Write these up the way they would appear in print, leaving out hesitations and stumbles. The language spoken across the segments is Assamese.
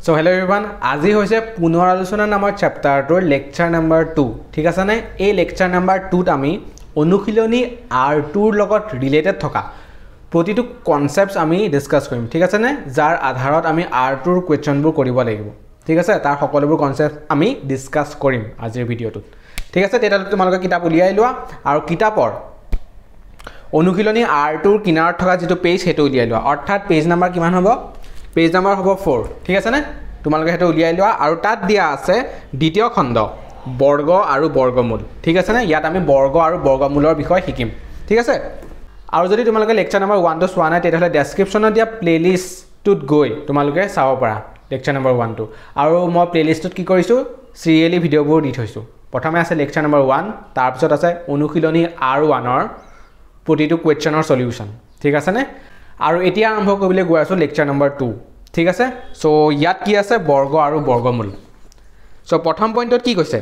চ' হেল্ল' এভৰিৱান, আজি হৈছে পুনৰ আলোচনা নামৰ চেপ্টাৰটোৰ লেকচাৰ নাম্বাৰ 2। ঠিক আছেনে? এই লেকচাৰ নাম্বাৰ 2ত আমি অনুশীলনী আৰ 2ৰ লগত ৰিলেটেড থকা প্ৰতিটো কনচেপ্টছ আমি ডিছকাছ কৰিম। ঠিক আছেনে? যাৰ আধাৰত আমি আৰ 2ৰ কুৱেশ্যনবোৰ কৰিব লাগিব। ঠিক আছে, তাৰ সকলোবোৰ কনচেপ্ট আমি ডিছকাছ কৰিম আজিৰ ভিডিঅ'টোত। ঠিক আছে, তেতিয়াহ'লে তোমালোকে কিতাপ উলিয়াই লোৱা আৰু কিতাপৰ অনুশীলনী আৰ 2ৰ কিনাৰত থকা যিটো পেজ সেইটো উলিয়াই লোৱা, অৰ্থাৎ পেজ নাম্বাৰ কিমান হ'ব? পেজ নাম্বাৰ হ'ব 4। ঠিক আছেনে? তোমালোকে সেইটো উলিয়াই লোৱা আৰু তাত দিয়া আছে দ্বিতীয় খণ্ড বৰ্গ আৰু বৰ্গমূল। ঠিক আছেনে? ইয়াত আমি বৰ্গ আৰু বৰ্গমূলৰ বিষয়ে শিকিম। ঠিক আছে, আৰু যদি তোমালোকে লেকচাৰ নাম্বাৰ 1টো চোৱা নাই তেতিয়াহ'লে ডেছক্ৰিপশ্যনত দিয়া প্লে'লিষ্টটোত গৈ তোমালোকে চাব পাৰা লেকচাৰ নাম্বাৰ 1টো। আৰু মই প্লে'লিষ্টটোত কি কৰিছোঁ, চিৰিয়েলি ভিডিঅ'বোৰ দি থৈছোঁ। প্ৰথমে আছে লেকচাৰ নাম্বাৰ 1, তাৰপিছত আছে অনুশীলনী আৰ 1ৰ প্ৰতিটো কুৱেশ্যনৰ চলিউশ্যন। ঠিক আছেনে? আৰু এতিয়া আৰম্ভ কৰিবলৈ গৈ আছোঁ লেকচাৰ নাম্বাৰ 2। ঠিক আছে, চ' ইয়াত কি আছে? বৰ্গ আৰু বৰ্গমূল। চ' প্ৰথম পইণ্টত কি কৈছে,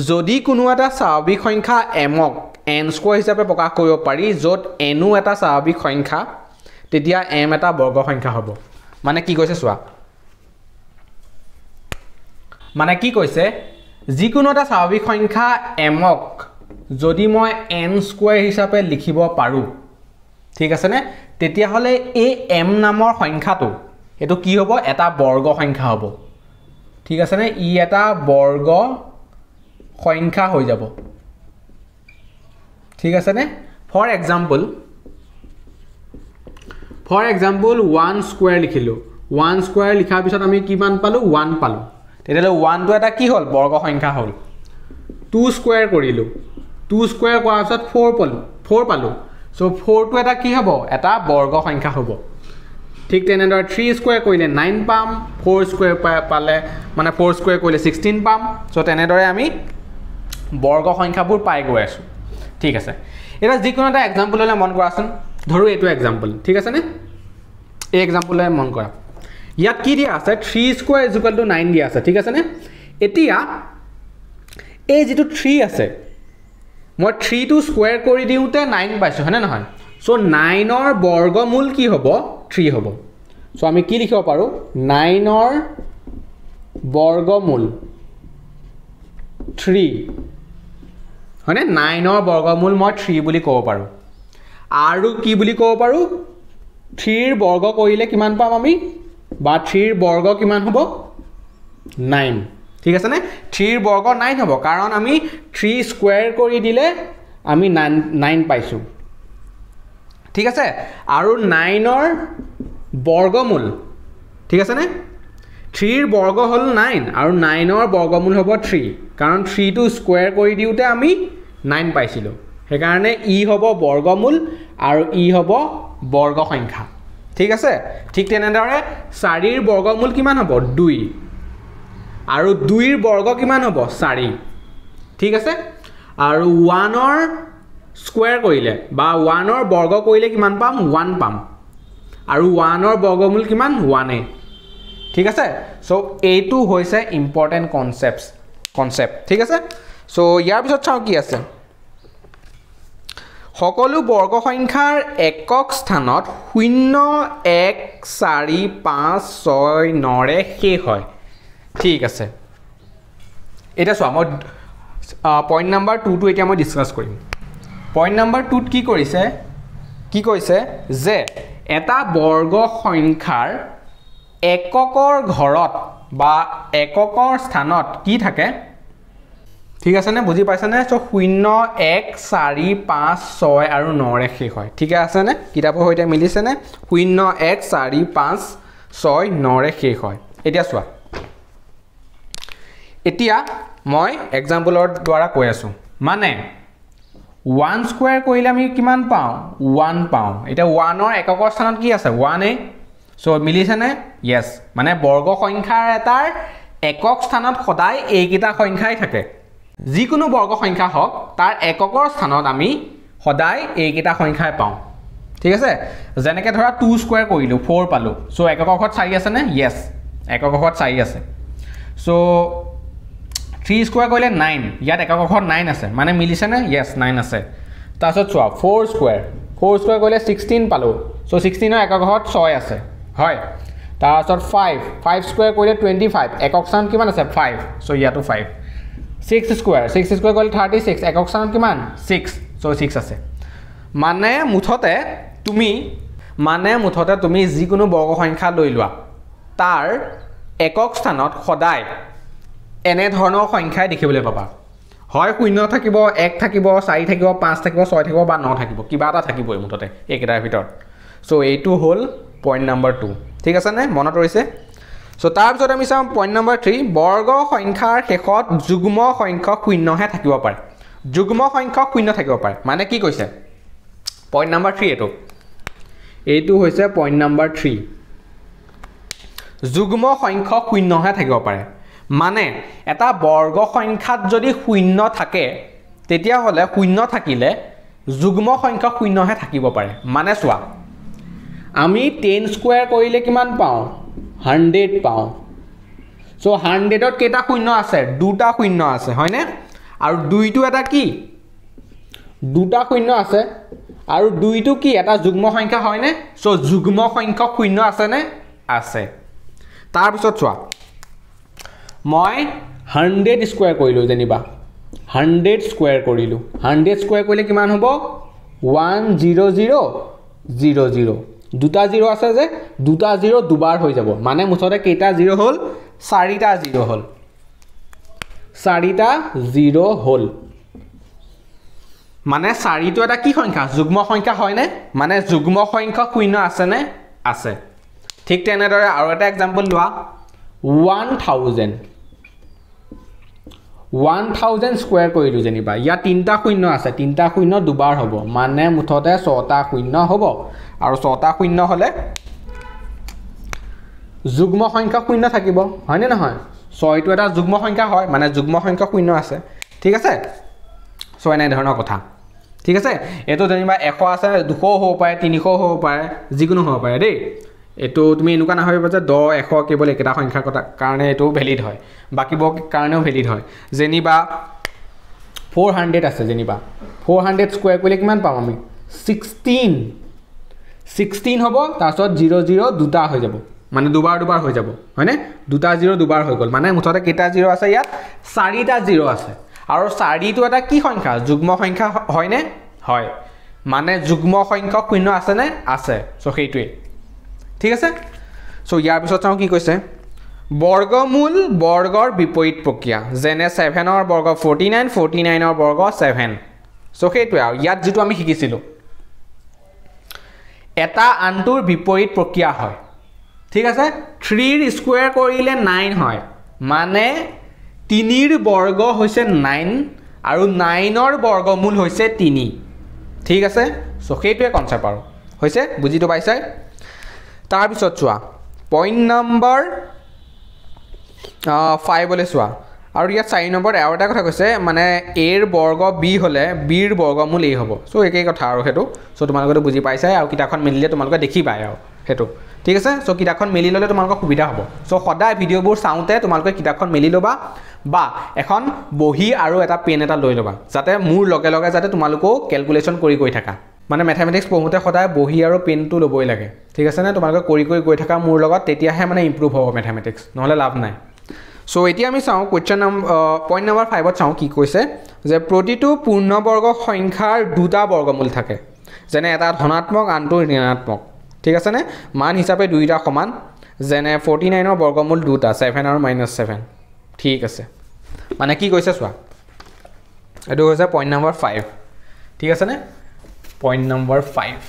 যদি কোনো এটা স্বাভাৱিক সংখ্যা এমক এন স্কোৱাৰ হিচাপে প্ৰকাশ কৰিব পাৰি, য'ত এনো এটা স্বাভাৱিক সংখ্যা, তেতিয়া এম এটা বৰ্গ সংখ্যা হ'ব। মানে কি কৈছে চোৱা, মানে কি কৈছে, যিকোনো এটা স্বাভাৱিক সংখ্যা এমক যদি মই এন স্কোৱাৰ হিচাপে লিখিব পাৰোঁ, ঠিক আছেনে, তেতিয়াহ'লে এই এম নামৰ সংখ্যাটো এইটো কি হ'ব? এটা বৰ্গ সংখ্যা হ'ব। ঠিক আছেনে? ই এটা বৰ্গ সংখ্যা হৈ যাব। ঠিক আছেনে? ফৰ এক্সাম্পল 1 স্কুৱেৰ লিখিলোঁ। 1 স্কুৱেৰ লিখাৰ পিছত আমি কিমান পালোঁ? 1 পালোঁ। তেতিয়াহ'লে 1টো এটা কি হ'ল? বৰ্গ সংখ্যা হ'ল। 2 স্কুৱেৰ কৰিলোঁ, 2 স্কুৱেৰ কৰাৰ পিছত 4 পালোঁ। চ' 4টো এটা কি হ'ব? এটা বৰ্গ সংখ্যা হ'ব। ঠিক তেনেদৰে 3 স্কুৱেৰ কৰিলে 9 পাম, 4 স্কুৱেৰ পালে মানে 4 স্কুৱেৰ কৰিলে 16 পাম। চ' তেনেদৰে আমি বৰ্গ সংখ্যাবোৰ পাই গৈ আছোঁ। ঠিক আছে, এতিয়া যিকোনো এটা এক্সাম্পললৈ মন কৰাচোন। ধৰোঁ এইটো এক্সাম্পল। ঠিক আছেনে? এই এক্সাম্পললৈ মন কৰা। ইয়াত কি দিয়া আছে? 3 স্কুৱেৰ ইজুকেল টু 9 দিয়া আছে। ঠিক আছেনে? এতিয়া এই যিটো 3 আছে, মই 3টো স্কুৱেৰ কৰি দিওঁতে 9 পাইছোঁ, হয়নে নহয়? চ' 9ৰ বৰ্গমূল কি হ'ব? 3 হ'ব। চ' আমি কি লিখিব পাৰোঁ? 9ৰ বৰ্গমূল 3, হয়নে? 9ৰ বৰ্গমূল মই 3 বুলি ক'ব পাৰোঁ। আৰু কি বুলি ক'ব পাৰোঁ? 3ৰ বৰ্গ কৰিলে কিমান পাম আমি? বা 3ৰ বৰ্গ কিমান হ'ব? 9। ঠিক আছেনে? 3ৰ বৰ্গ 9 হ'ব, কাৰণ আমি 3 স্কুৱেৰ কৰি দিলে আমি 9 পাইছোঁ। ঠিক আছে, আৰু 9ৰ বৰ্গমূল, ঠিক আছেনে, 3ৰ বৰ্গ হ'ল 9 আৰু 9ৰ বৰ্গমূল হ'ব 3, কাৰণ 3টো স্কুৱেৰ কৰি দিওঁতে আমি 9 পাইছিলোঁ। সেইকাৰণে ই হ'ব বৰ্গমূল আৰু ই হ'ব বৰ্গ সংখ্যা। ঠিক আছে, ঠিক তেনেদৰে 4ৰ বৰ্গমূল কিমান হ'ব? 2, আৰু 2ৰ বৰ্গ কিমান হ'ব? 4। ঠিক আছে, আৰু 1ৰ স্কুৱেৰ কৰিলে বা 1ৰ বৰ্গ কৰিলে কিমান পাম? 1 পাম, আৰু 1ৰ বৰ্গমূল কিমান? 1। ঠিক আছে, চ' এইটো হৈছে ইম্পৰ্টেণ্ট কনচেপ্ট। ঠিক আছে, চ' ইয়াৰ পিছত চাওঁ কি আছে। সকলো বৰ্গ সংখ্যাৰ একক স্থানত 0, 1, 4, 5, 6, 9ৰে শেষ হয়। ঠিক আছে, এতিয়া চোৱা, মই পইণ্ট নাম্বাৰ 2টো এতিয়া মই ডিছকাছ কৰিম। পইণ্ট নাম্বাৰ 2ত কি কৰিছে, কি কৈছে যে এটা বৰ্গ সংখ্যাৰ এককৰ ঘৰত বা এককৰ স্থানত কি থাকে। ঠিক আছেনে? বুজি পাইছেনে? চ' 0, 1, 4, 5, 6 আৰু 9ৰে শেষ হয়। ঠিকে আছেনে? কিতাপৰ সৈতে মিলিছেনে? 0, 1, 4, 5, 6, 9ৰে শেষ হয়। এতিয়া চোৱা, এতিয়া মই এক্সাম্পলৰ দ্বাৰা কৈ আছোঁ। মানে 1 স্কুৱেৰ কৰিলে আমি কিমান পাওঁ? 1 পাওঁ। এতিয়া 1ৰ এককৰ স্থানত কি আছে? 1। চ' মিলিছেনে? য়েছ। মানে বৰ্গ সংখ্যাৰ এটাৰ একক স্থানত সদায় এইকেইটা সংখ্যাই থাকে। যিকোনো বৰ্গ সংখ্যা হওক, তাৰ এককৰ স্থানত আমি সদায় এইকেইটা সংখ্যাই পাওঁ। ঠিক আছে, যেনেকৈ ধৰা 2 স্কুৱেৰ কৰিলোঁ, 4 পালোঁ। চ' এককৰ ঘৰত 4 আছেনে? য়েছ, এককৰ ঘৰত 4 আছে। চ' 3 স্কুৱেৰ কৰিলে 9, ইয়াত এককৰ ঘৰত 9 আছে, মানে মিলিছেনে? য়েছ, 9 আছে। তাৰপিছত চোৱা, 4 স্কুৱেৰ কৰিলে 16 পালোঁ। চ' 16ৰ একক ঘৰত 6 আছে, হয়। তাৰপাছত 5, 5 স্কুৱেৰ কৰিলে 25, একক স্থানত কিমান আছে 5, চ' ইয়াতো 5। 6 স্কুৱেৰ, 6 স্কুৱেৰ কৰিলে 36, একক স্থানত কিমান 6, চ' 6 আছে। মানে মুঠতে তুমি যিকোনো বৰ্গ সংখ্যা লৈ লোৱা, তাৰ একক স্থানত সদায় এনেধৰণৰ সংখ্যাই দেখিবলৈ পাবা। হয় শূন্য থাকিব, 1 থাকিব, 4 থাকিব, 5 থাকিব, 6 থাকিব বা 9 থাকিব, কিবা এটা থাকিবই মুঠতে এইকেইটাৰ ভিতৰত। চ' এইটো হ'ল পইণ্ট নাম্বাৰ 2। ঠিক আছেনে, মনত ৰৈছে? চ' তাৰপিছত আমি চাওঁ পইণ্ট নাম্বাৰ 3, বৰ্গ সংখ্যাৰ শেষত যুগ্ম সংখ্যক শূন্যহে থাকিব পাৰে। যুগ্ম সংখ্যক শূন্য থাকিব পাৰে মানে কি কৈছে? পইণ্ট নাম্বাৰ 3 এইটো, এইটো হৈছে পইণ্ট নাম্বাৰ 3, যুগ্ম সংখ্যক শূন্যহে থাকিব পাৰে। মানে এটা বৰ্গ সংখ্যাত যদি শূন্য থাকে তেতিয়াহ'লে শূন্য থাকিলে যুগ্ম সংখ্যক শূন্যহে থাকিব পাৰে। মানে চোৱা, আমি 10 স্কুৱেৰ কৰিলে কিমান পাওঁ? 100 পাওঁ। চ' 100ত কেইটা শূন্য আছে? দুটা শূন্য আছে, হয়নে? আৰু দুইটো এটা কি? দুটা শূন্য আছে, আৰু দুইটো কি এটা যুগ্ম সংখ্যা হয়নে? চ' যুগ্ম সংখ্যক শূন্য আছেনে? আছে। তাৰপিছত চোৱা, মই 100 স্কুৱেৰ কৰিলোঁ, যেনিবা 100 স্কুৱেৰ কৰিলোঁ, 100 স্কুৱেৰ কৰিলে কিমান হ'ব? 1 0 0 0 0, দুটা জিৰ' আছে যে, দুটা জিৰ' দুবাৰ হৈ যাব। মানে মুঠতে কেইটা জিৰ' হ'ল? চাৰিটা জিৰ' হ'ল, চাৰিটা জিৰ' হ'ল। মানে চাৰিটো এটা কি সংখ্যা? যুগ্ম সংখ্যা হয়নে? মানে যুগ্ম সংখ্যক শূন্য আছেনে? আছে। ঠিক তেনেদৰে আৰু এটা এক্সাম্পল লোৱা, 1000, 1000 স্কুৱেৰ কৰিলোঁ যেনিবা, ইয়াত তিনিটা শূন্য আছে, তিনিটা শূন্য দুবাৰ হ'ব, মানে মুঠতে 6টা শূন্য হ'ব। আৰু 6টা শূন্য হ'লে যুগ্ম সংখ্যক শূন্য থাকিব, হয়নে নহয়? 6টো এটা যুগ্ম সংখ্যা হয়, মানে যুগ্ম সংখ্যক শূন্য আছে। ঠিক আছে, চ' এনেধৰণৰ কথা। ঠিক আছে, এইটো যেনিবা 100 আছে, 200 হ'ব পাৰে, 300 হ'ব পাৰে, যিকোনো হ'ব পাৰে দেই। এইটো তুমি এনেকুৱা নাভাবিবা যে 10, 100 কেৱল একেটা সংখ্যাৰ কথা কাৰণে এইটো ভেলিড হয়, বাকীবোৰ কাৰণেও ভেলিড হয়। যেনিবা 400 আছে, যেনিবা 400 স্কুৱেৰ কৰিলে কিমান পাম আমি? 16, 16 হ'ব, তাৰপিছত 0 0 দুটা হৈ যাব, মানে দুবাৰ দুবাৰ হৈ যাব, হয়নে? দুটা জিৰ' দুবাৰ হৈ গ'ল, মানে মুঠতে কেইটা জিৰ' আছে ইয়াত? চাৰিটা জিৰ' আছে। আৰু চাৰিটো এটা কি সংখ্যা? যুগ্ম সংখ্যা হয়নে? হয়। মানে যুগ্ম সংখ্যক শূন্য আছেনে? আছে। চ' সেইটোৱেই। ঠিক আছে, চ' ইয়াৰ পিছত চাওঁ কি কৈছে, বৰ্গমূল বৰ্গৰ বিপৰীত প্ৰক্ৰিয়া, যেনে 7ৰ বৰ্গ 49, 49ৰ বৰ্গ 7। চ' সেইটোৱে আৰু ইয়াত যিটো আমি শিকিছিলোঁ, এটা আনটোৰ বিপৰীত প্ৰক্ৰিয়া হয়। ঠিক আছে, 3ৰ স্কুৱেৰ কৰিলে 9 হয়, মানে 3ৰ বৰ্গ হৈছে 9 আৰু 9ৰ বৰ্গমূল হৈছে 3। ঠিক আছে, চ' সেইটোৱে কনচেপ্ট আৰু হৈছে, বুজিটো পাইছাই? তাৰপিছত চোৱা পইণ্ট নম্বৰ 5লৈ চোৱা, আৰু ইয়াত 4 নম্বৰত আৰু এটা কথা কৈছে, মানে এৰ বৰ্গ বি হ'লে বিৰ বৰ্গমূল এ হ'ব। চ' একেই কথা আৰু সেইটো। চ' তোমালোকেতো বুজি পাইছাই, আৰু কিতাপখন মেলিলে তোমালোকে দেখিবাই আৰু সেইটো। ঠিক আছে, চ' কিতাপখন মেলি ল'লে তোমালোকৰ সুবিধা হ'ব। চ' সদায় ভিডিঅ'বোৰ চাওঁতে তোমালোকে কিতাপখন মেলি ল'বা বা এখন বহী আৰু এটা পেন এটা লৈ ল'বা, যাতে মোৰ লগে লগে যাতে তোমালোকেও কেলকুলেশ্যন কৰি গৈ থাকা। মানে মেথমেটিক্স পঢ়োঁতে সদায় বহী আৰু পেনটো ল'বই লাগে। ঠিক আছেনে? তোমালোকে কৰি কৰি গৈ থাকা মোৰ লগত, তেতিয়াহে মানে ইম্প্ৰুভ হ'ব মেথমেটিক্স, নহ'লে লাভ নাই। চ' এতিয়া আমি চাওঁ কুৱেশ্যন পইণ্ট নম্বৰ 5ত চাওঁ কি কৈছে, যে প্ৰতিটো পূৰ্ণবৰ্গ সংখ্যাৰ দুটা বৰ্গমূল থাকে, যেনে এটা ধনাত্মক আনটো ঋণাত্মক। ঠিক আছেনে? মান হিচাপে দুয়োটা সমান, যেনে 49ৰ বৰ্গমূল দুটা, 7 আৰু -7। ঠিক আছে, মানে কি কৈছে চোৱা, এইটো হৈছে পইণ্ট নম্বৰ 5। ঠিক আছেনে? Point number 5।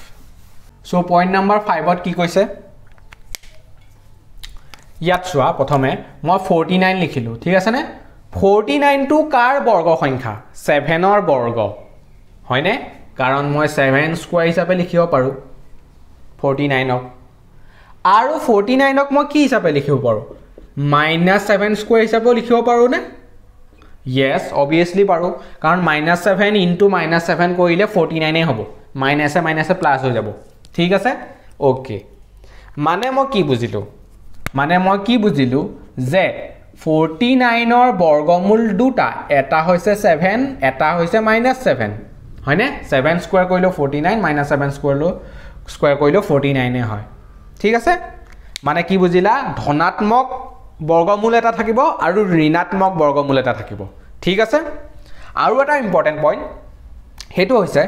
চ' পইণ্ট নম্বৰ 5ত কি কৈছে ইয়াত চোৱা, প্ৰথমে মই 49 লিখিলোঁ। ঠিক আছেনে? 49টো কাৰ বৰ্গ সংখ্যা? 7ৰ বৰ্গ, হয়নে? কাৰণ মই 7 স্কুৱেৰ হিচাপে লিখিব পাৰোঁ 49ক, আৰু 49ক মই কি হিচাপে লিখিব পাৰোঁ? -7 স্কুৱেৰ হিচাপেও লিখিব পাৰোঁনে? য়েছ, অবভিয়াছলি পাৰোঁ, কাৰণ -7 ইনটু -7 কৰিলে 49 হ'ব, মাইনাছে মাইনাছে প্লাছ হৈ যাব। ঠিক আছে, অ'কে। মানে মই কি বুজিলোঁ? মানে মই কি বুজিলোঁ যে 49ৰ বৰ্গমূল দুটা, এটা হৈছে 7, এটা হৈছে -7, হয়নে? 7 স্কুৱেৰ কৰিলেও 49, -7 স্কুৱেৰ কৰিলেও 49 হয়। ঠিক আছে, মানে কি বুজিলা, ধনাত্মক বৰ্গমূল এটা থাকিব আৰু ঋণাত্মক বৰ্গমূল এটা থাকিব। ঠিক আছে, আৰু এটা ইম্পৰ্টেণ্ট পইণ্ট সেইটো হৈছে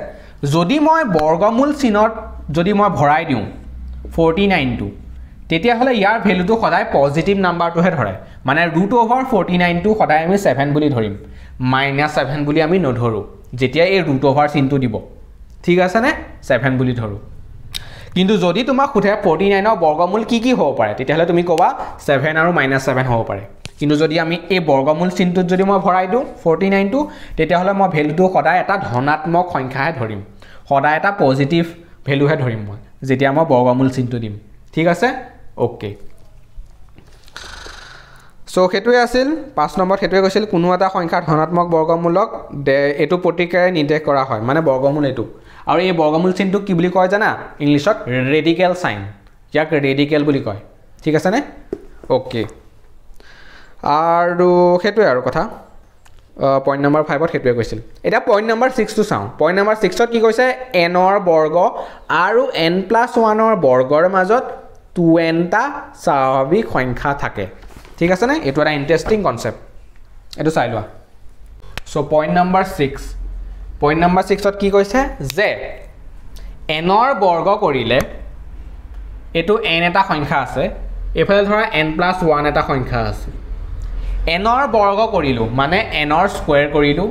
যদি মই বৰ্গমূল চিনত যদি মই ভৰাই দিওঁ 49টো, তেতিয়াহ'লে ইয়াৰ ভেলুটো সদায় পজিটিভ নাম্বাৰটোহে ধৰে। মানে ৰুট অভাৰ 49টো সদায় আমি 7 বুলি ধৰিম, -7 বুলি আমি নধৰোঁ যেতিয়া এই ৰুট অভাৰ চিনটো দিব। ঠিক আছেনে, 7 বুলি ধৰোঁ। কিন্তু যদি তোমাক সোধে 49ৰ বৰ্গমূল কি কি হ'ব পাৰে, তেতিয়াহ'লে তুমি ক'বা 7 আৰু -7 হ'ব পাৰে। কিন্তু যদি আমি এই বৰ্গমূল চিনটোত যদি মই ভৰাই দিওঁ 49টো, তেতিয়াহ'লে মই ভেলুটো সদায় এটা ধনাত্মক সংখ্যাহে ধৰিম, সদায় এটা পজিটিভ ভেলুহে ধৰিম মই যেতিয়া মই বৰ্গমূল চিনটো দিম। ঠিক আছে, অ'কে। চ' সেইটোৱে আছিল 5 নম্বৰত, সেইটোৱে কৈছিল কোনো এটা সংখ্যাৰ ধনাত্মক বৰ্গমূলক এইটো প্ৰতীকেৰে নিৰ্দেশ কৰা হয়, মানে বৰ্গমূল এইটো। আৰু এই বৰ্গমূল চিনটোক কি বুলি কয় জানা? ইংলিছত ৰেডিকেল চাইন, ইয়াক ৰেডিকেল বুলি কয়। ঠিক আছেনে? অ'কে, আৰু সেইটোৱে আৰু কথা। পইণ্ট নম্বৰ 5ত সেইটোৱে কৈছিল। এতিয়া পইণ্ট নম্বৰ 6টো চাওঁ। পইণ্ট নম্বৰ 6ত কি কৈছে? এনৰ বৰ্গ আৰু এন প্লাছ 1ৰ বৰ্গৰ মাজত 2nটা স্বাভাৱিক সংখ্যা থাকে। ঠিক আছেনে? এইটো এটা ইণ্টাৰেষ্টিং কনচেপ্ট, এইটো চাই লোৱা। চ' পইণ্ট নম্বৰ 6, পইণ্ট নম্বৰ 6ত কি কৈছে যে এনৰ বৰ্গ কৰিলে এইটো এন এটা সংখ্যা আছে, এইফালে ধৰা এন প্লাছ 1 এটা সংখ্যা আছে। এনৰ বৰ্গ কৰিলোঁ মানে এনৰ স্কুৱেৰ কৰিলোঁ,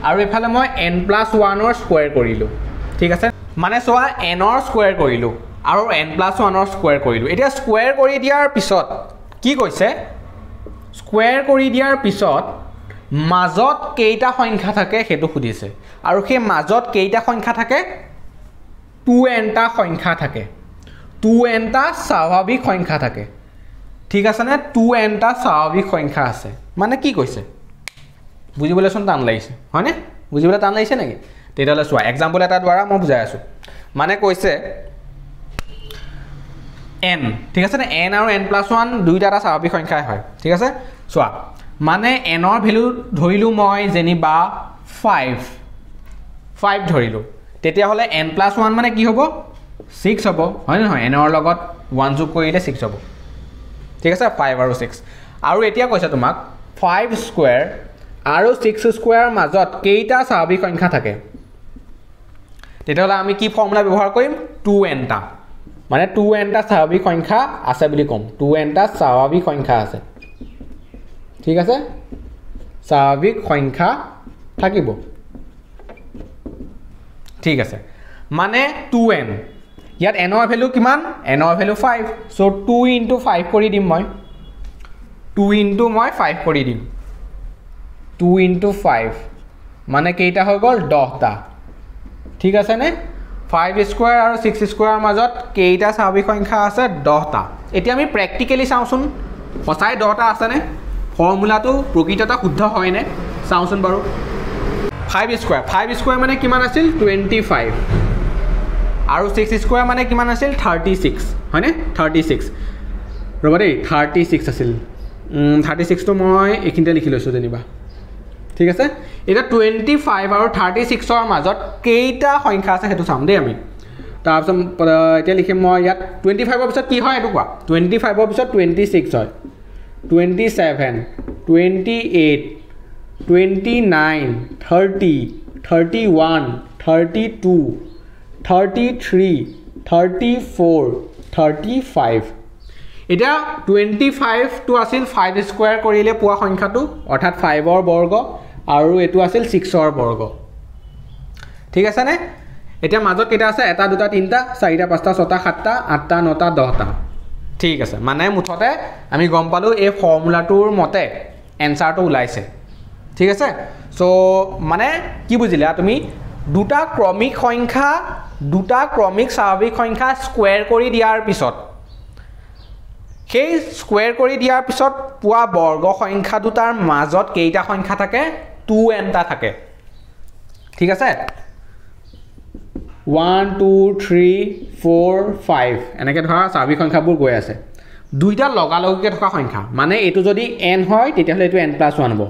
আৰু এইফালে মই এন প্লাছ 1ৰ স্কুৱেৰ কৰিলোঁ। ঠিক আছে, মানে চোৱা এনৰ স্কুৱেৰ কৰিলোঁ আৰু এন প্লাছ 1ৰ স্কুৱেৰ কৰিলোঁ। এতিয়া স্কুৱেৰ কৰি দিয়াৰ পিছত কি কৈছে? স্কুৱেৰ কৰি দিয়াৰ পিছত মাজত কেইটা সংখ্যা থাকে সেইটো সুধিছে, আৰু সেই মাজত কেইটা সংখ্যা থাকে? 2nটা সংখ্যা থাকে, 2nটা স্বাভাৱিক সংখ্যা থাকে। ঠিক আছেনে? 2nটা স্বাভাৱিক সংখ্যা আছে। মানে কি কৈছে বুজিবলৈচোন টান লাগিছে, হয়নে? বুজিবলৈ টান লাগিছে নেকি? তেতিয়াহ'লে চোৱা, এক্সাম্পল এটাৰ দ্বাৰা মই বুজাই আছোঁ। মানে কৈছে এন, ঠিক আছে নে? এন আৰু এন প্লাছ 1 দুইটা এটা স্বাভাৱিক সংখ্যাই হয়। ঠিক আছে, চোৱা মানে এনৰ ভেলু ধৰিলোঁ মই যেনিবা 5 ধৰিলোঁ, তেতিয়াহ'লে এন প্লাছ 1 মানে কি হ'ব? 6 হ'ব, হয় নহয়? এনৰ লগত 1 যোগ কৰিলে 6 হ'ব। ঠিক আছে, 5 আৰু 6। আৰু এতিয়া কৈছে তোমাক 5 স্কুৱেৰ আৰু 6 স্কুৱেৰৰ মাজত কেইটা স্বাভাৱিক সংখ্যা থাকে? তেতিয়াহ'লে আমি কি ফৰ্মুলা ব্যৱহাৰ কৰিম? 2nটা, মানে 2nটা স্বাভাৱিক সংখ্যা আছে বুলি ক'ম। 2nটা স্বাভাৱিক সংখ্যা আছে। ঠিক আছে, স্বাভাৱিক সংখ্যা থাকিব। ঠিক আছে, মানে 2n, ইয়াত এনৰ ভেলু কিমান? এনৰ ভেলু 5। চ' 2 ইনটু 5 কৰি দিম মই, 2 ইনটু মই 5 কৰি দিম। 2 ইনটু 5 মানে কেইটা হৈ গ'ল? 10টা। ঠিক আছেনে? 5 স্কুৱেৰ আৰু 6 স্কুৱেৰৰ মাজত কেইটা স্বাভাৱিক সংখ্যা আছে? 10টা। এতিয়া আমি প্ৰেক্টিকেলি চাওঁচোন সঁচাই 10টা আছেনে? ফৰ্মুলাটো প্ৰকৃততে শুদ্ধ হয়নে চাওঁচোন বাৰু। 5 স্কুৱেৰ, 5 স্কুৱেৰ মানে কিমান আছিল? 25। আৰু 6 স্কুৱেৰ মানে কিমান আছিল? 36, হয়নে? 36, ৰ'বা দেই, 36 আছিল। 36টো মই এইখিনিতে লিখি লৈছোঁ যেনিবা। ঠিক আছে, এতিয়া 25 আৰু 36ৰ মাজত কেইটা সংখ্যা আছে সেইটো চাম দেই আমি। তাৰপিছত এতিয়া লিখিম মই ইয়াত 25ৰ পিছত কি হয় এইটো কোৱা। 25ৰ পিছত 26 হয়, 27, 28, 29, 30, 31, 32, 33, 34, 35। এতিয়া 25টো আছিল 5 স্কুৱেৰ কৰিলে পোৱা সংখ্যাটো, অৰ্থাৎ 5ৰ বৰ্গ, আৰু এইটো আছিল 6ৰ বৰ্গ। ঠিক আছেনে? এতিয়া মাজত কেইটা আছে? 1, 2, 3, 4, 5, 6, 7, 8, 9, 10টা। ঠিক আছে, মানে মুঠতে আমি গম পালোঁ এই ফৰ্মুলাটোৰ মতে এনচাৰটো ওলাইছে। ঠিক আছে, চ' মানে কি বুজিলা তুমি? দুটা ক্ৰমিক সংখ্যা, দুটা ক্ৰমিক স্বাভাৱিক সংখ্যা স্কুৱেৰ কৰি দিয়াৰ পিছত, সেই স্কুৱেৰ কৰি দিয়াৰ পিছত পোৱা বৰ্গ সংখ্যা দুটাৰ মাজত কেইটা সংখ্যা থাকে? 2nটা থাকে। ঠিক আছে, 1 2 3 4 5 এনেকৈ ধৰা স্বাভাৱিক সংখ্যাবোৰ গৈ আছে, দুইটা লগালগিকৈ থকা সংখ্যা, মানে এইটো যদি এন হয় তেতিয়াহ'লে এইটো এন প্লাছ 1 হ'ব।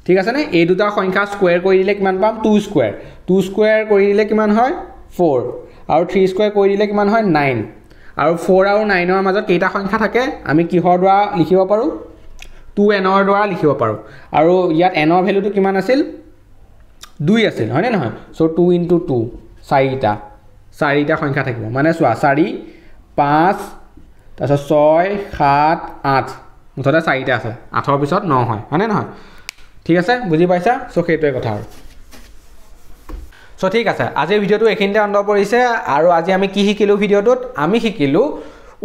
ঠিক আছেনে? এই দুটা সংখ্যা স্কুৱেৰ কৰি দিলে কিমান পাম? 2 স্কুৱেৰ, 2 স্কুৱেৰ কৰি দিলে কিমান হয়? 4, আৰু 3 স্কুৱেৰ কৰি দিলে কিমান হয়? 9, আৰু 4 আৰু 9ৰ মাজত কেইটা সংখ্যা থাকে আমি কিহৰ দ্বাৰা লিখিব পাৰোঁ? 2nৰ দ্বাৰা লিখিব পাৰোঁ। আৰু ইয়াত nৰ ভেলুটো কিমান আছিল? 2 আছিল, হয়নে নহয়? চ' 2 ইনটু 2 চাৰিটা, চাৰিটা সংখ্যা থাকিব। মানে চোৱা 4 5 তাৰপিছত 6 7 8, মুঠতে চাৰিটা আছে, 8ৰ পিছত 9 হয়, হয়নে নহয়? ঠিক আছে, বুজি পাইছা? চ' সেইটোৱে কথা আৰু। চ' ঠিক আছে, আজিৰ ভিডিঅ'টো এইখিনিতে অন্ত পৰিছে। আৰু আজি আমি কি শিকিলোঁ ভিডিঅ'টোত? আমি শিকিলোঁ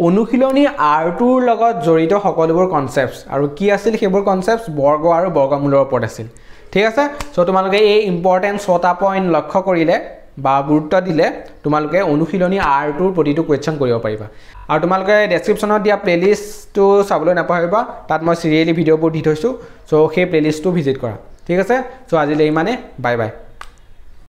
অনুশীলনী আৰ2ৰ লগত জড়িত সকলোবোৰ কনচেপ্টছ, আৰু কি আছিল সেইবোৰ কনচেপ্টছ? বৰ্গ আৰু বৰ্গমূলৰ ওপৰত আছিল। ঠিক আছে, চ' তোমালোকে এই ইম্পৰ্টেণ্ট 6টা পইণ্ট লক্ষ্য কৰিলে বা গুৰুত্ব দিলে তোমালোকে অনুশীলনী আৰ2ৰ প্ৰতিটো কুৱেশ্যন কৰিব পাৰিবা। আৰু তোমালোকে ডেছক্ৰিপশ্যনত দিয়া প্লে'লিষ্টটো চাবলৈ নাপাহৰিবা, তাত মই চিৰিয়েলি ভিডিঅ'বোৰ দি থৈছোঁ। চ' সেই প্লে'লিষ্টটো ভিজিট কৰা। ঠিক আছে, চ' আজিলৈ ইমানে, বাই বাই।